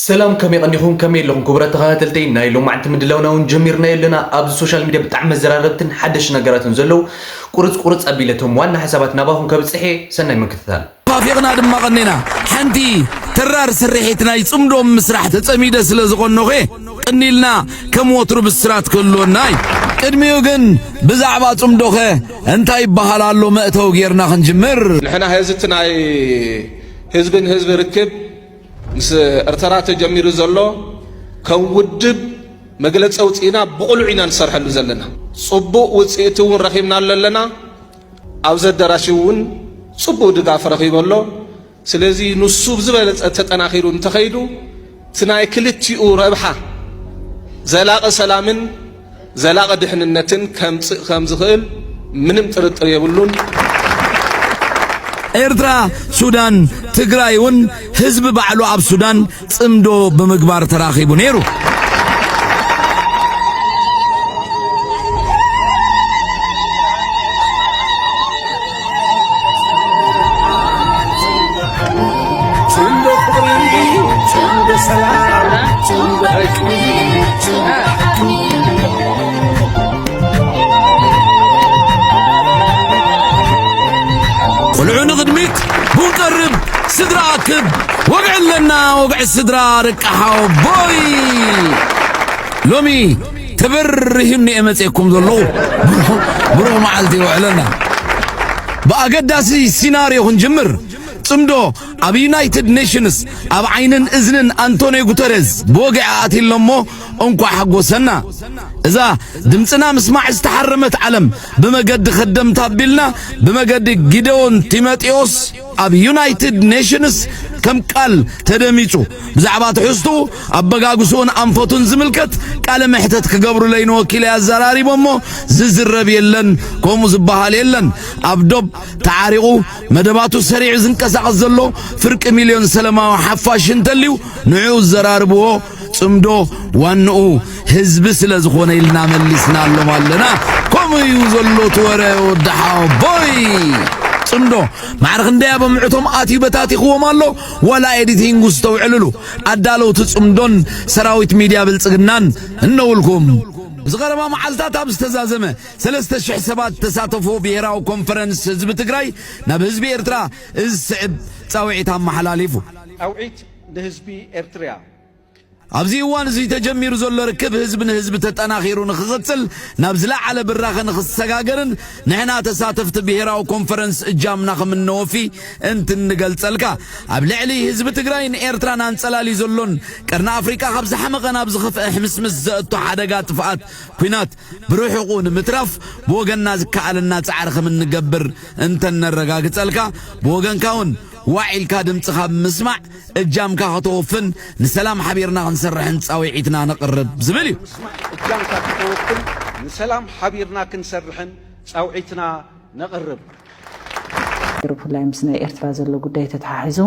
ሰላም፣ ከመይ ቀኒኹም? ከመይ ኣለኹም ክቡራት ተኸታተልተይ? ናይ ሎማዕንቲ ምድላውና እውን ጀሚርናዮ ኣለና። ኣብዚ ሶሻል ሚድያ ብጣዕሚ መዘራረብትን ሓደሽ ነገራትን ዘለዉ ቁርጽ ቁርጽ ኣቢለ እቶም ዋና ሓሳባት ናባኹም ከብጽሕ እየ። ሰናይ ምክትታል። ፋፊቕና ድማ ቀኒና። ሓንቲ ተራር ስርሒት ናይ ጽምዶ ምስራሕ ተጸሚደ ስለ ዝኾንኹ፣ ቅኒልና ከም ወትሩ ብስራት ክህልወና እዩ። ቅድሚኡ ግን ብዛዕባ ጽምዶኸ እንታይ ይበሃል ኣሎ መእተዊ ጌርና ክንጅምር። ንሕና ሄዚ እቲ ናይ ህዝብን ህዝቢ ርክብ ምስ ኤርትራ ተጀሚሩ ዘሎ ከም ውድብ መግለጺ ኣውጺእና ብቕሉዕ ኢና ንሰርሐሉ ዘለና። ጽቡቕ ውጽኢት እውን ረኺብናሉ ኣለና። ኣብዚ ኣዳራሽ እውን ጽቡቕ ድጋፍ ረኺቡ ኣሎ። ስለዚ ንሱ ብዝበለጸ ተጠናኺሩ እንተኸይዱ እቲ ናይ ክልቲኡ ረብሓ ዘላቒ ሰላምን ዘላቒ ድሕንነትን ከምጽእ ከም ዝኽእል ምንም ጥርጥር የብሉን። ኤርትራ፣ ሱዳን፣ ትግራይ እውን ህዝቢ ባዕሉ ኣብ ሱዳን ጽምዶ ብምግባር ተራኺቡ ነይሩ። ጽምዶ ፍቕሪ፣ ጽምዶ ሰላም፣ ጽምዶ ዕርቂ፣ ጽምዶ ሓቂ። ቆልዑ ንቕድሚት፣ ቡን ቀርብ፣ ስድራ ኣክብ፣ ወግዒ ኣለና፣ ወግዒ ስድራ ደቂ ሓወቦይ። ሎሚ ተበሪሁኒ እየ መፅየኩም ዘለኹ። ብሩኽ፣ ብሩኽ መዓልቲ ይውዕለና። ብኣገዳሲ ሲናርዮ ክንጅምር። ጽምዶ ኣብ ዩናይትድ ኔሽንስ ኣብ ዓይንን እዝንን ኣንቶኒዮ ጉተሬዝ ብወግዒ ኣትዩሎ እሞ እንኳዕ ሓጎሰና። እዛ ድምፅና ምስማዕ ዝተሓረመት ዓለም ብመገዲ ከደምታ ኣቢልና ብመገዲ ጊደዎን ጢሞቴዎስ ኣብ ዩናይትድ ኔሽንስ ከም ቃል ተደሚጹ። ብዛዕባ ትሕዝትኡ፣ ኣበጋግስኡን ኣንፈቱን ዝምልከት ቃለ መሕተት ክገብሩለይ ንወኪለይ ኣዘራሪቦሞ ዝዝረብ የለን፣ ከምኡ ዝበሃል የለን። ኣብ ዶብ ተዓሪቑ መደባቱ ሰሪዑ ዝንቀሳቐስ ዘሎ ፍርቂ ሚልዮን ሰለማዊ ሓፋሽ እንተልዩ ንዕኡ ዘራርብዎ ጽምዶ ዋንኡ ህዝቢ ስለ ዝኾነ ኢልና መሊስናሎም ኣለና። ከምኡ እዩ ዘሎ እቲ ወረ ወዲ ሓወቦይ። ጽምዶ ማዕረ ክንደይ ኣብ ኣምዕቶም ኣትዩ በታቲኽዎም ኣሎ። ዋላ ኤዲቲንጉ ዝተውዕልሉ ኣዳለውቲ ጽምዶን ሰራዊት ሚድያ ብልጽግናን እነውልኩም። እዚ ቀረባ መዓልታት ኣብ ዝተዛዘመ ሰለስተ ሽሕ ሰባት ተሳተፎ ብሄራዊ ኮንፈረንስ ህዝቢ ትግራይ ናብ ህዝቢ ኤርትራ እዚ ዝስዕብ ጻውዒት ኣመሓላሊፉ። ጻውዒት ንህዝቢ ኤርትራ። ኣብዚ እዋን እዚ ተጀሚሩ ዘሎ ርክብ ህዝቢ ንህዝቢ ተጠናኺሩ ንኽቕጽል ናብ ዝለዓለ ብራኸ ንኽሰጋገርን ንሕና ተሳተፍቲ ብሄራዊ ኮንፈረንስ እጃምና ከም እነወፊ እንትንገልጸልካ፣ ኣብ ልዕሊ ህዝቢ ትግራይን ኤርትራን ኣንጸላልዩ ዘሎን ቀርኒ ኣፍሪቃ ካብ ዝሓመቐ ናብ ዝኸፍአ ሕምስምስ ዘእቶ ሓደጋ ጥፍኣት ኲናት ብርሑቑ ንምትራፍ ብወገንና ዝከኣለና ጻዕሪ ከም እንገብር እንተነረጋግጸልካ፣ ብወገንካ እውን ዋዕ ኢልካ ድምጽኻ ብምስማዕ እጃምካ ከተወፍን ንሰላም ሓቢርና ክንሰርሕን ጻውዒትና ነቕርብ ዝብል እዩ። እጃምካ ከተወፍን ንሰላም ሓቢርና ክንሰርሕን ጻውዒትና ነቕርብ። ብፍላይ ምስ ናይ ኤርትራ ዘሎ ጉዳይ ተተሓሒዙ፣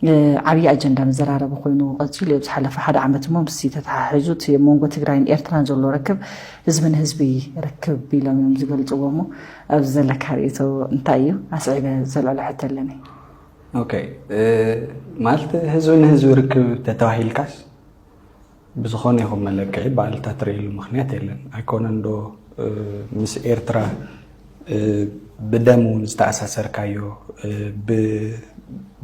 እ፣ ዓብዪ ኣጀንዳ መዘራረቢ ኮይኑ ቀጺሉ እዩ። ኣብዚ ሓለፈ ሓደ ዓመት እሞ ምስዚ ተተሓሒዙ እቲ ኣብ መንጎ ትግራይን ኤርትራን ዘሎ ርክብ ህዝቢ ንህዝቢ ርክብ ኢሎም እዮም ዝገልጽዎ። እሞ ኣብዚ ዘለካ ርእይቶ እንታይ እዩ? ኣስዒበ ዘልዕሎ ሕቶ ኣለኒ። ኦኬ፣ እ፣ ማለት ህዝቢ ንህዝቢ ርክብ ተተባሂልካስ ብዝኾነ ይኹን መለክዒ ብኣሉታ ትርእየሉ ምኽንያት የለን። ኣይኮነን ዶ፣ እ፣ ምስ ኤርትራ፣ እ፣ ብደም እውን ዝተኣሳሰርካዮ፣ እ፣ ብ-፣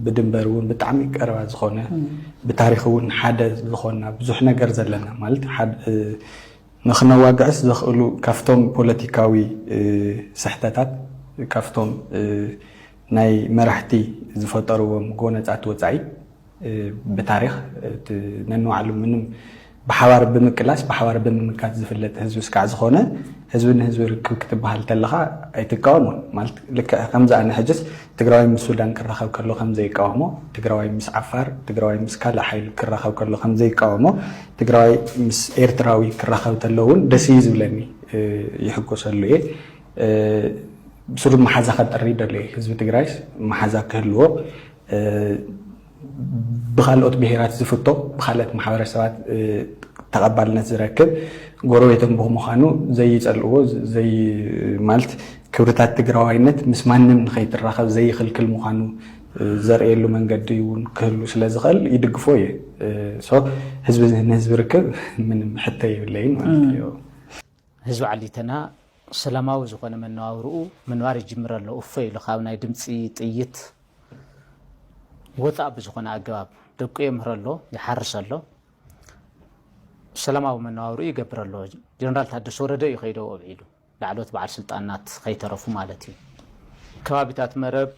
ብድንበር እውን ብጣዕሚ ቀረባ ዝኾነ፣ እም። ብታሪኽ እውን ሓደ ዝኾንና ብዙሕ ነገር ዘለና፣ ማለት ሓደ፣ እ፣ ንኽነዋግዕስ ዘኽእሉ ካብቶም ፖለቲካዊ፣ እ፣ ስሕተታት፣ ካብቶም፣ እ፣ ናይ መራሕቲ ዝፈጠርዎም ጎነጻት ወጻኢ፣ እ፣ ብታሪኽ እቲ ነንባዕሉ ምንም ብሓባር ብምቅላስ ብሓባር ብምምካት ዝፍለጥ ህዝቢ እስካዕ ዝኾነ፣ ህዝቢ ንህዝቢ ርክብ ክትበሃል ተለኻ ኣይትቃወሞን። ማለት ልክዕ ከምዚ ኣነ ሕጅስ ትግራዋይ ምስ ሱዳን ክራኸብ ከሎ ከም ዘይቃወሞ፣ ትግራዋይ ምስ ዓፋር፣ ትግራዋይ ምስ ካልእ ሓይሊ ክራኸብ ከሎ ከም ዘይቃወሞ፣ ትግራዋይ ምስ ኤርትራዊ ክራኸብ ተሎ እውን ደስ እዩ ዝብለኒ፣ እ፣ ይሕጎሰሉ እየ። እ፣ ብስሩ መሓዛ ከጥሪ ይደሊ እየ። ህዝቢ ትግራይስ መሓዛ ክህልዎ፣ እ፣ ብኻልኦት ብሄራት ዝፍቶ፣ ብኻልኦት ማሕበረሰባት፣ እ፣ ተቐባልነት ዝረክብ፣ ጎረቤቶም ብምዃኑ ዘይጸልእዎ፣ ዘይ-፣ ማለት ክብርታት ትግራዋይነት ምስ ማንም ንኸይትራኸብ ዘይኽልክል ምዃኑ ዘርእየሉ መንገዲ እውን ክህሉ ስለ ዝኽእል ይድግፎ እየ። ሶ ህዝቢ ንህዝቢ ርክብ ምንም ሕቶ የብለይን ማለት እዩ። ህዝቢ ዓሊተና ሰላማዊ ዝኾነ መነባብርኡ ምንባር ይጅምር ኣሎ። እፎ ኢሉ ካብ ናይ ድምፂ ጥይት ወፃእ ብዝኾነ ኣገባብ ደቁ የምህር ኣሎ፣ ይሓርስ ኣሎ፣ ሰላማዊ መነባብርኡ ይገብር ኣሎ። ጀነራል ታደሰ ወረደ እዩ ከይደው ኣብዒሉ ላዕሎት በዓል ስልጣናት ከይተረፉ ማለት እዩ። ከባቢታት መረብ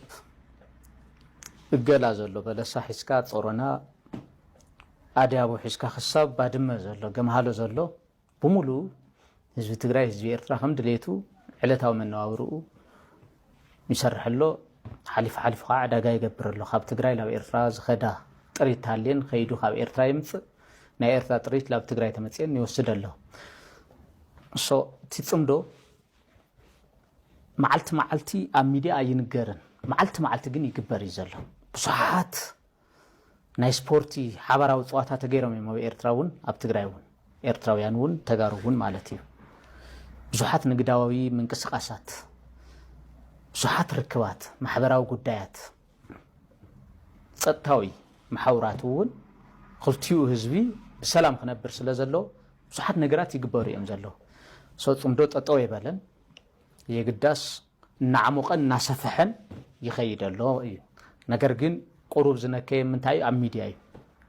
እገላ ዘሎ በለሳ ሒዝካ ጾሮና ኣድያቦ ሒዝካ ክሳብ ባድመ ዘሎ ገምሃሎ ዘሎ ብምሉኡ ህዝቢ ትግራይ ህዝቢ ኤርትራ ከም ድሌቱ ዕለታዊ መነባብርኡ ይሰርሕ ኣሎ። ሓሊፉ ሓሊፉ ከዓ ዕዳጋ ይገብር ኣሎ። ካብ ትግራይ ናብ ኤርትራ ዝኸዳ ጥሪት ሃልየን ከይዱ ካብ ኤርትራ የምፅእ፣ ናይ ኤርትራ ጥሪት ናብ ትግራይ ተመፅየን ይወስድ ኣሎ። ሶ እቲ ፅምዶ መዓልቲ መዓልቲ ኣብ ሚድያ ኣይንገርን፣ መዓልቲ መዓልቲ ግን ይግበር እዩ ዘሎ። ብዙሓት ናይ ስፖርቲ ሓባራዊ ፀዋታ ተገይሮም እዮም ኣብ ኤርትራ እውን ኣብ ትግራይ እውን ኤርትራውያን እውን ተጋሩ እውን ማለት እዩ። ብዙሓት ንግዳዊ ምንቅስቃሳት፣ ብዙሓት ርክባት፣ ማሕበራዊ ጉዳያት፣ ፀጥታዊ መሓውራት እውን ክልቲኡ ህዝቢ ብሰላም ክነብር ስለ ዘሎ ብዙሓት ነገራት ይግበሩ እዮም ዘለዉ። ሶ ፅምዶ ጠጠው የበለን የግዳስ እናዓሞቐን እናሰፈሐን ይኸይድ ኣሎ እዩ። ነገር ግን ቁሩብ ዝነከየ ምንታይ እዩ? ኣብ ሚድያ እዩ።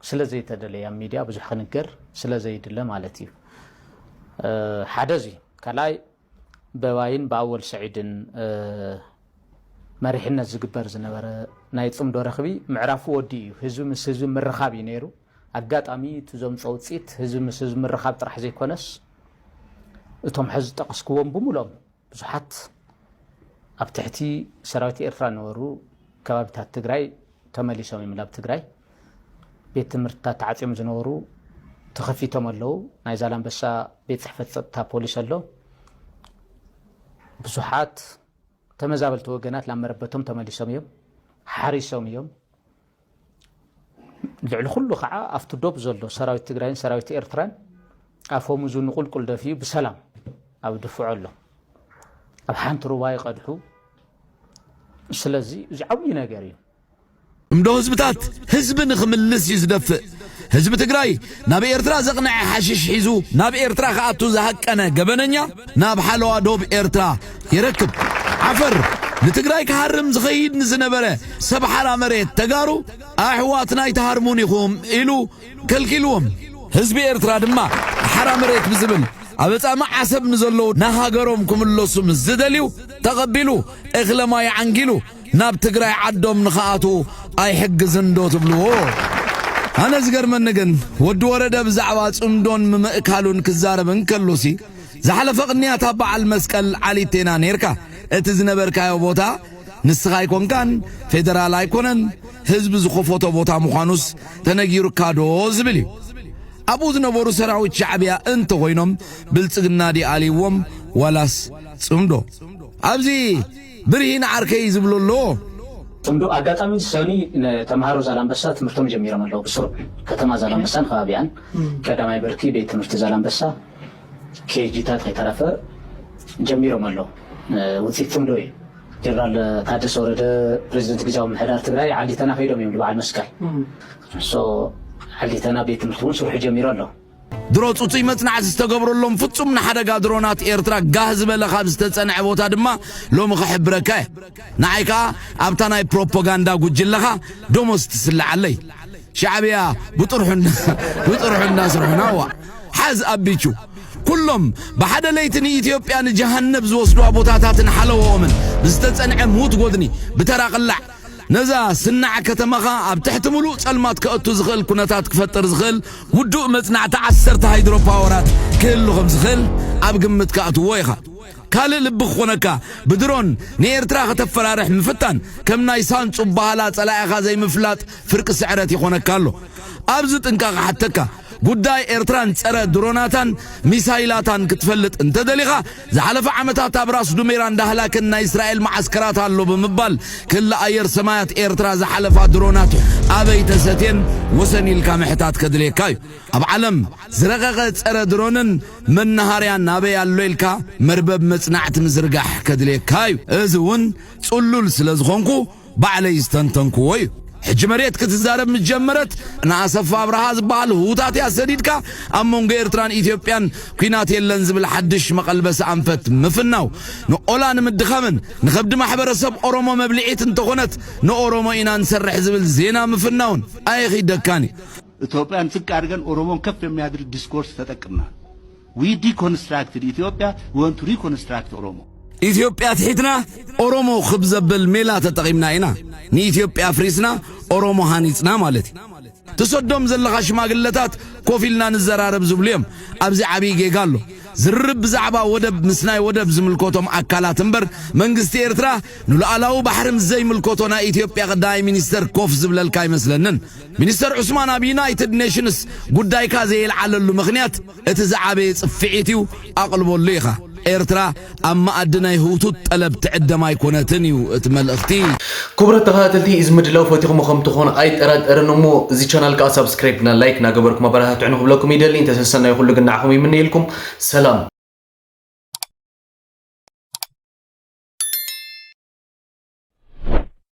ስለ ዘይተደለየ ኣብ ሚድያ ብዙሕ ክንገር ስለ ዘይድለ ማለት እዩ። ሓደ እዚ ካልኣይ በባይን ብኣወል ሰዒድን መሪሕነት ዝግበር ዝነበረ ናይ ፅምዶ ረኽቢ ምዕራፉ ወዲ እዩ። ህዝቢ ምስ ህዝቢ ምርኻብ እዩ ነይሩ። ኣጋጣሚ እቲ ዘምፀ ውፅኢት ህዝቢ ምስ ህዝቢ ምርኻብ ጥራሕ ዘይኮነስ እቶም ሕዚ ዝጠቀስክዎም ብምሎም ብዙሓት ኣብ ትሕቲ ሰራዊት ኤርትራ ነበሩ ከባቢታት ትግራይ ተመሊሶም እዮም ናብ ትግራይ። ቤት ትምህርትታት ተዓፅዮም ዝነበሩ ተኸፊቶም ኣለዉ። ናይ ዛላምበሳ ቤት ፅሕፈት ፀጥታ ፖሊስ ኣሎ። ብዙሓት ተመዛበልቲ ወገናት ናብ መረበቶም ተመሊሶም እዮም፣ ሓሪሶም እዮም። ልዕሊ ኩሉ ከዓ ኣብቲ ዶብ ዘሎ ሰራዊት ትግራይን ሰራዊት ኤርትራን ኣፈሙዙ ንቁልቁል ደፊኡ ብሰላም ኣብ ድፍዖ ኣሎ። ኣብ ሓንቲ ሩባ ይቐድሑ። ስለዚ እዚ ዓብዪ ነገር እዩ። እምዶ ህዝብታት ህዝቢ ንኽምልስ እዩ ዝደፍእ። ህዝቢ ትግራይ ናብ ኤርትራ ዘቕንዐ ሓሽሽ ሒዙ ናብ ኤርትራ ክኣቱ ዝሃቀነ ገበነኛ ናብ ሓለዋ ዶብ ኤርትራ ይረክብ። ዓፈር ንትግራይ ክሃርም ዝኸይድ ንዝነበረ ሰብ ሓራ መሬት ተጋሩ ኣሕዋትና ኣይትሃርሙን ኢኹም ኢሉ ከልኪልዎም። ህዝቢ ኤርትራ ድማ ሓራ መሬት ብዝብል ኣብ ኣጻምእ ዓሰብ ንዘለዉ ንሃገሮም ክምለሱ ምስ ዝደልዩ ተቐቢሉ እኽለ ማይ ዓንጊሉ ናብ ትግራይ ዓዶም ንኽኣትዉ ኣይሕግዝን ዶ ትብልዎ? ኣነ ዝገርመኒ ግን ወዲ ወረደ ብዛዕባ ጽምዶን ምምእካሉን ክዛረብ እንከሎሲ ዝሓለፈ ቅንያት ኣብ በዓል መስቀል ዓሊቴና ኔርካ። እቲ ዝነበርካዮ ቦታ ንስኻ ኣይኮንካን፣ ፌደራል ኣይኮነን፣ ህዝቢ ዝኸፈቶ ቦታ ምዃኑስ ተነጊሩካ ዶ ዝብል እዩ። ኣብኡ ዝነበሩ ሰራዊት ሻዕብያ እንተኾይኖም ብልጽግና ድዩ ኣልይዎም ዋላስ ጽምዶ? ኣብዚ ብርሂን ዓርከይ ዝብሎ ኣሎ። ጽምዶ ኣጋጣሚ ሰኒ ንተምሃሮ ዛላምበሳ ትምህርቶም ጀሚሮም ኣለዉ። ብስሩዕ ከተማ ዛላምበሳን ከባቢኣን ቀዳማይ ብርኪ ቤት ትምህርቲ ዛላምበሳ ኬጂታት ከይተረፈ ጀሚሮም ኣለዉ። ውፅኢት ጽምዶ እዩ። ጀነራል ታደሰ ወረደ ፕሬዚደንት ግዝያዊ ምምሕዳር ትግራይ ዓሊተና ከይዶም እዮም ንበዓል መስቀል። ሶ ዓሊተና ቤት ትምህርቲ እውን ስርሑ ጀሚሩ ኣሎ። ድሮ ጽጹይ መጽናዕቲ ዝተገብረሎም ፍጹም ንሓደጋ ድሮናት ኤርትራ ጋህ ዝበለ ካብ ዝተጸንዐ ቦታ ድማ ሎሚ ክሕብረካ እየ። ንዓይ ከኣ ኣብታ ናይ ፕሮፓጋንዳ ጉጅለኻ ደሞዝ ትስልዓለይ። ሻዕብያ ብጥርሑ እና- ብጥርሑ እናስርሑና ዋ ሓዝ ኣቢቹ ኩሎም ብሓደ ለይቲ ንኢትዮጵያ ንጀሃነብ ዝወስድዋ ቦታታትን ሓለዎኦምን ብዝተጸንዐ ምዉት ጎድኒ ብተራ ቅላዕ ነዛ ስናዕ ከተማኻ ኣብ ትሕቲ ምሉእ ጸልማት ከእቱ ዝኽእል ኩነታት ክፈጥር ዝኽእል ውዱእ መጽናዕቲ ዓሰርተ ሃይድሮ ፓወራት ክህሉ ከም ዝኽእል ኣብ ግምት ከእትዎ ኢኻ። ካልእ ልቢ ክኾነካ ብድሮን ንኤርትራ ከተፈራርሕ ምፍታን ከም ናይ ሳንጹ በሃላ ጸላኢኻ ዘይምፍላጥ ፍርቂ ስዕረት ይኾነካ ኣሎ። ኣብዚ ጥንቃቐ ሓተካ። ጉዳይ ኤርትራን ጸረ ድሮናታን ሚሳይላታን ክትፈልጥ እንተደሊኻ ዝሓለፈ ዓመታት ኣብ ራስ ዱሜራ እንዳህላክን ናይ እስራኤል መዓስከራት ኣሎ ብምባል ክሊ ኣየር ሰማያት ኤርትራ ዝሓለፋ ድሮናት ኣበይ ተሰትየን ወሰን ኢልካ ምሕታት ከድልየካ እዩ። ኣብ ዓለም ዝረቐቐ ጸረ ድሮንን መናሃርያን ኣበይ ኣሎ ኢልካ መርበብ መጽናዕቲ ምዝርጋሕ ከድልየካ እዩ። እዚ እውን ጽሉል ስለ ዝኾንኩ ባዕለይ ዝተንተንክዎ እዩ። ሕጂ መሬት ክትዛረብ ምስ ጀመረት፣ ንኣሰፋ ኣብርሃ ዝበሃል ህውታት እያ ሰዲድካ፣ ኣብ መንጎ ኤርትራን ኢትዮጵያን ኲናት የለን ዝብል ሓድሽ መቐልበሲ ኣንፈት ምፍናው፣ ንኦላ ንምድኻምን ንኸብዲ ማሕበረሰብ ኦሮሞ መብልዒት እንተኾነት ንኦሮሞ ኢና ንሰርሕ ዝብል ዜና ምፍናውን ኣየኺደካን እዩ። ኢትዮጵያን ዝቅ አድርገን ኦሮሞን ከፍ የሚያደርግ ዲስኮርስ ተጠቅምናል። We deconstructed Ethiopia, we want to reconstruct Oromo. ኢትዮጵያ ትሒትና ኦሮሞ ክብ ዘብል ሜላ ተጠቒምና ኢና። ንኢትዮጵያ ኣፍሪስና ኦሮሞ ሃኒጽና ማለት እዩ። ትሰዶም ዘለኻ ሽማግለታት ኮፍ ኢልና ንዘራረብ ዝብሉ እዮም። ኣብዚ ዓብዪ ጌጋ ኣሎ። ዝርርብ ብዛዕባ ወደብ ምስ ናይ ወደብ ዝምልከቶም ኣካላት እምበር መንግስቲ ኤርትራ ንሉዓላዊ ባሕሪ ምስ ዘይምልከቶ ናይ ኢትዮጵያ ቀዳማይ ሚኒስተር ኮፍ ዝብለልካ ኣይመስለንን። ሚኒስተር ዑስማን ኣብ ዩናይትድ ኔሽንስ ጉዳይካ ዘየልዓለሉ ምኽንያት እቲ ዝዓበየ ጽፍዒት እዩ፣ ኣቕልበሉ ኢኻ። ኤርትራ ኣብ መኣዲ ናይ ህውቱት ጠለብ ትዕደም ኣይኮነትን እዩ እቲ መልእኽቲ። ክቡራት ተኸታተልቲ፣ እዚ ምድላው ፈቲኹሞ ከም ትኾኑ ኣይጠራጠርን እሞ፣ እዚ ቻናል ከኣ ሳብስክራይብ እና ላይክ እናገበርኩም ኣበረታትዑ ንክብለኩም ይደሊ። እንተሰሰናይ ኩሉ ግን ንዓኹም ይምነየልኩም። ሰላም።